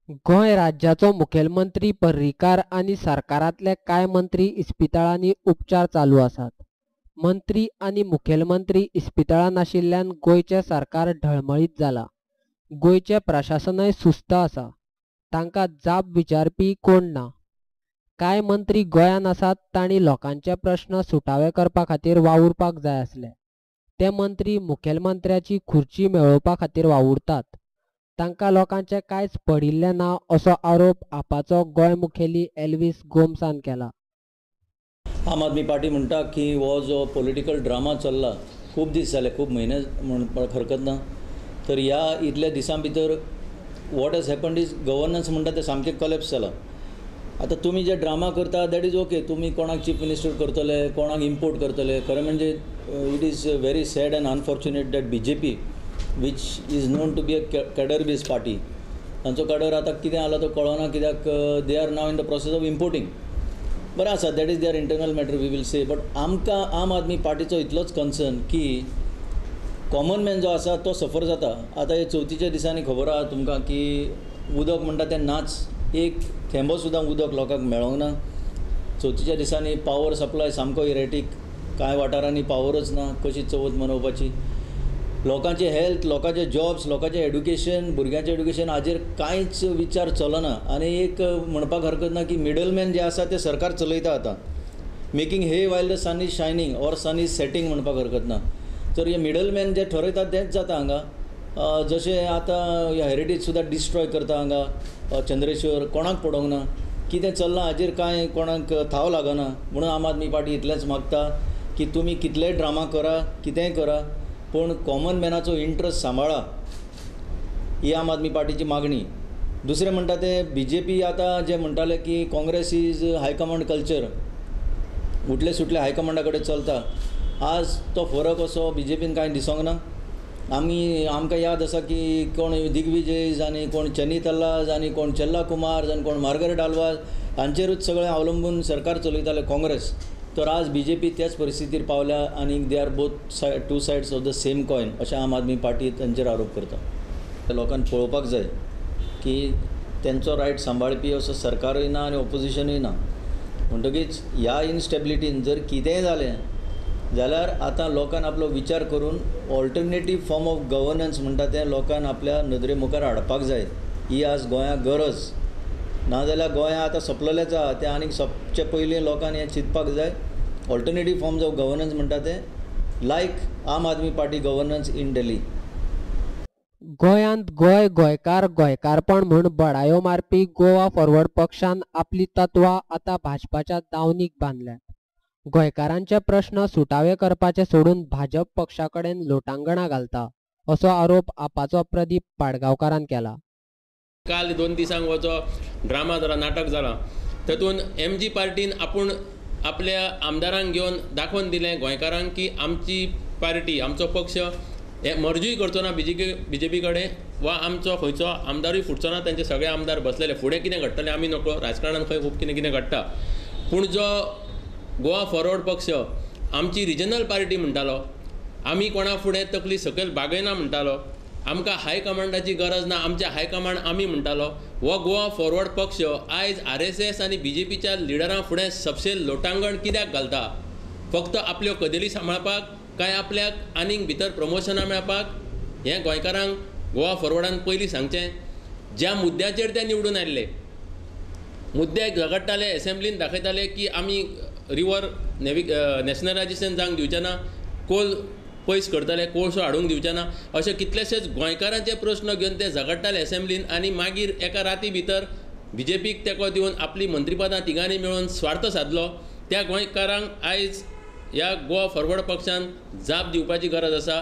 गोंय राज्याचो मुखेलमंत्री पर्रीकार आनी सरकारांतले कांय मंत्री इस्पितळांनी उपचार चालू आसात. मंत्री आनी मुखेलमंत्री इस्पितळां नाशिल्ल्यान गोंयचें सरकार ढळमळीत जालां. गोंयचें प्रशासनय सुस्त आसा. तांकां जाप विचारपी कोण ना. कांय मंत्री गोंयांत आसात तांणी लोकांचे प्रस्न सुटावे करपा खातीर वावुरपाक जाय आसले. ते मंत्री मुखेलमंत्र्याची खुर्ची मेळोवपा खातीर वावुरतात. तांकां लोकांचें कांयच पडिल्लें ना असो आरोप आपाचो गोंय मुखेली एल्विस गोम्सान केला. आम आदमी पार्टी म्हणटा की हो जो पॉलिटिकल ड्रामा चल्ला खूब दीस जाले, खूब म्हयने म्हणपाक हरकत ना, तर ह्या इतल्या दिसां भितर what has happened is governance म्हणटा तें सामकें कॉलेप्स जालां. आतां तुमी जे ड्रामा करता that is okay, तुमी कोणाक चीफ मिनिस्टर करतले, कोणाक इम्पोर्ट करतले. खरें म्हणजे it is very sad and unfortunate that B J P which is known to be a cadre based party, तांचो कॅडर आतां कितें जाला तो कळना, कित्याक they are now in the process of importing. बरें आसा, that is their internal matter we will say, but आमकां आम आदमी पार्टीचो इतलोच कन्सर्न की कॉमन मॅन जो आसा तो सफर जाता. आतां हे चवथीच्या दिसांनी खबर आहा तुमकां की उदक म्हणटा तें नाच, एक थेंबो सुद्दां उदक लोकांक मेळोंक ना. चवथीच्या दिसांनी पावर सप्लाय सामको इरेटीक, कांय वाठारांनी पावरच ना. कशी चवथ मनोवपाची? लोकांचे हेल्थ, लोकांचे जॉब्स, लोकांचें एड्युकेशन, भुरग्यांचें एड्युकेशन हाजेर कांयच विचार चलना. आनी एक म्हणपाक हरकत ना की मिडलमॅन जे आसा ते सरकार चलयता आतां, making hay while the sun is shining or sun is setting म्हणपाक हरकत ना. तर हे मिडलमॅन जे ठरयतात तेंच जाता हांगा. जशें आतां हेरिटेज सुद्दां डिस्ट्रॉय करता हांगा चंद्रेश्वर, कोणाक पडोंक ना कितें चल्लां हाजेर कांय कोणाक थाव लागना. म्हणून आम आदमी पार्टी इतलेंच मागता की तुमी कितलेय ड्रामा करा, कितेंय करा, पूण कॉमन मॅनाचो इंट्रस्ट सांबाळा, ही आम आदमी पार्टीची मागणी. दुसरें म्हणटा ते बी जे पी आतां जे म्हणटाले की Congress is high command culture, उठले सुटले हायकमांडा कडेन चलता, आज तो फरक असो बी जे पीन कांय दिसोंक ना. आमी आमकां याद आसा की कोण दिग्विजय आनी कोण चनी तल्लाज आनी कोण चेल्ला कुमार आनी कोण मार्गरेट आल्वाज हांचेरूच सगळें अवलंबून सरकार चलयताले काँग्रेस. तर आज बी जे पी त्याच परिस्थितीर पावल्या आनी they are both two sides of the same coin अशें आम आदमी पार्टी तांचेर आरोप करता. लोकांक पळोवपाक जाय की तेंचो रायट सांबाळपी असो सरकारूय ना आनी ऑपोजिशनूय ना. म्हणटकीच ह्या इनस्टेबिलिटीन जर कितेंय जालें जाल्यार आतां लोकांक आपलो विचार करून ऑल्टरनेटीव फॉर्म ऑफ गवर्नन्स म्हणटा तें लोकांक आपल्या नदरे मुखार हाडपाक जाय. ही आज गोंयाक गरज, नाजाल्यार गोंया आतां सोंपलेलेंच आहा तें आनीक सोंपचे पयलीं लोकांनी हें चिंतपाक जाय. ऑल्टरनेटीव फॉर्म्स ऑफ गवर्नन्स म्हणटा तें लायक Aam Aadmi Party governance in Delhi. गोंयांत गोंय, गोंयकार, गोंयकारपण म्हूण बडायो मारपी गोवा फॉरवर्ड पक्षान आपली तत्वां आतां भाजपाच्या दावणीक बांदल्यात. गोंयकारांचे प्रस्न सुटावे करपाचे सोडून भाजप पक्षा कडेन लोटांगणां घालता असो आरोप आपाचो प्रदीप पाडगांवकारान केला. काल 2 दिसांक हो जो ड्रामा जाला, नाटक जाला, तातूंत एम जी पार्टीन आपूण आपल्या आमदारांक घेवन दाखोवन दिलें गोंयकारांक की आमची पार्टी, आमचो पक्ष हे मर्जूय करचो ना बी जे पी कडेन वा आमचो खंयचो आमदारूय फुटचो ना. तांचे सगळे आमदार बसलेले, फुडें कितें घडटलें आमी नकळो, राजकारणान खंय खूब कितें कितें घडटा. पूण जो गोवा फॉरवर्ड पक्ष आमची रिजनल पार्टी म्हणटालो, आमी कोणा फुडें तकली सकयल बागयना म्हणटालो, आमकां हायकमांडाची गरज ना, आमच्या हायकमांड आमी म्हणटालो, हो गोवा फॉरवर्ड पक्ष आयज RSS आनी बी जे पीच्या लिडरां फुडें सपशेल लोटांगण कित्याक घालता? फक्त आपल्यो कदेली सांबाळपाक काय आपल्याक आनीक भितर प्रमोशनां मेळपाक? हें गोंयकारांक गोवा फॉरवर्डान पयलीं सांगचें. ज्या मुद्द्याचेर ते निवडून आयिल्ले, मुद्दे झगडटाले, एसेंब्लीन दाखयताले की आमी रिवर नॅशनलायजेशन जावंक दिवचे ना, कोल पयस करतले, कोळसो हाडूंक दिवचे ना, अशे कितलेशेच गोंयकारांचे प्रस्न घेवन ते झगडटाले एसेंब्लीन. आनी मागीर एका राती भितर बी जे पीक तेंको दिवन आपली मंत्रीपदां तिगांनी मेळोवन स्वार्थ सादलो. त्या गोंयकारांक आयज ह्या गोवा फॉरवर्ड पक्षान जाप दिवपाची गरज आसा.